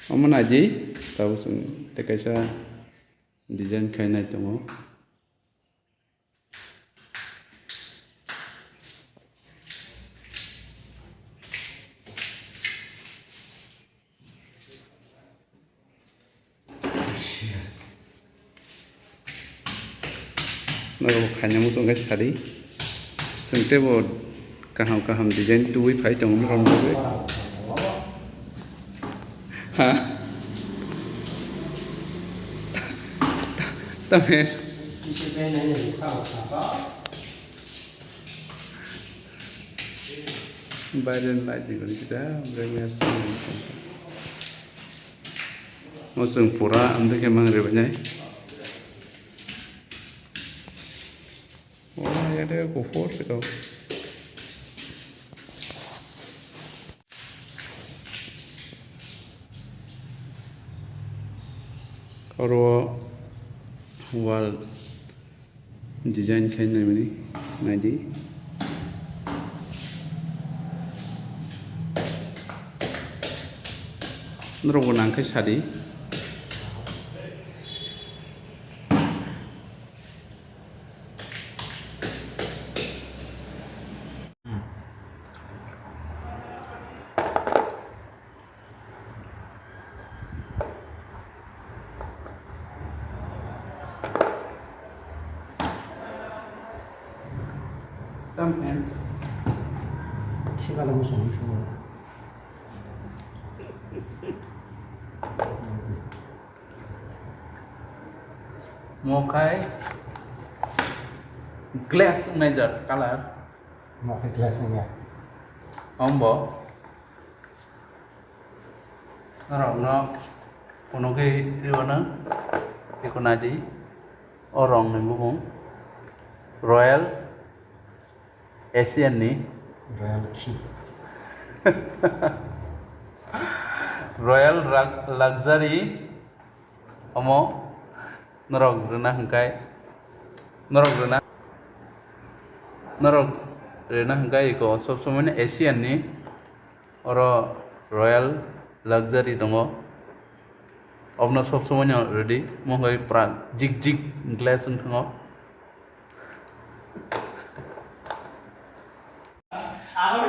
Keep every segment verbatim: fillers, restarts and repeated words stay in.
Omo naidi, tabuk chwng tei kaisa design khainai tongo. Norok khaina muchung khe sadi. Chwng teibo kaham kaham design tubui phai tongo norok bagwi. Ha? Tamen. Biden light ni gori kita, brightness. Mo chwng pura amtwi khe mang ribainai. O, ya de kuphur se to. Oro wall design khainai mani naidi. Norokbo nang khe sadi. Tam phen. Khibalo muchung muchung. Mo khai glass wngnai jat color. Mo khai glass wngya. Ombo. Norokno phunugwi rwno, eko naidi. O rongni bumung Royal Asian ni. Royal khi. Royal Lux-, Luxury omo norok rwna hwnkhe, norok rwna, norok rwna hwnkhe eko sob somoi no Asian ni. Oro Royal Luxury tongo. Obno sob somoi no rwdi, mo hwnkhe pura jik jik glass wng thango. Ah.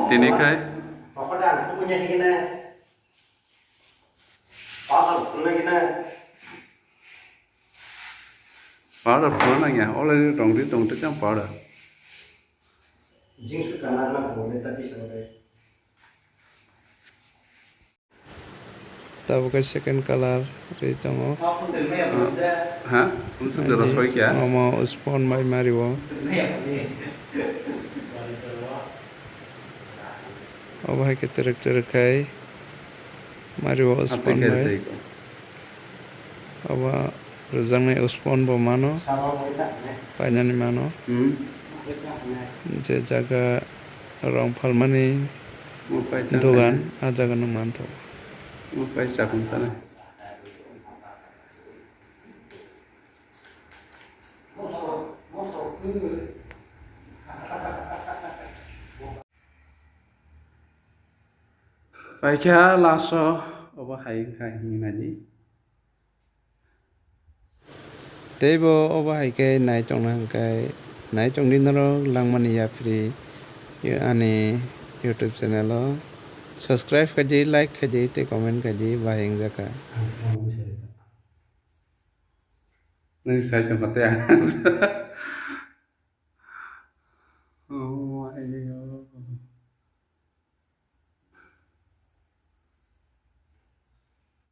Tini khai. Powder phunuknangya, already tongdi tongdi tang powder. Jing su kanarma bo le ta tisa ore. Tabuk khe second color ri tongo. Ha? Unsa jora soi kya? Omo spon bai mario. Obo hai khe terek terek khai mario spon bai. Obo rwjaknai spon bo mano, painani mano. Hmm. Je jaga rong phalmani dogan, a jaga no manthogo. Mo pai chakung sanai. Paikha last o obo hai wngkha hinwi naidi. Teibo obo hai khe nai tongna hwnkhe nai tongdi norok langmani yapri ani YouTube channel o subscribe khaidi, like khaidi tei comment khaidi, bahai wngjakha. Nini side tongkha tei ang.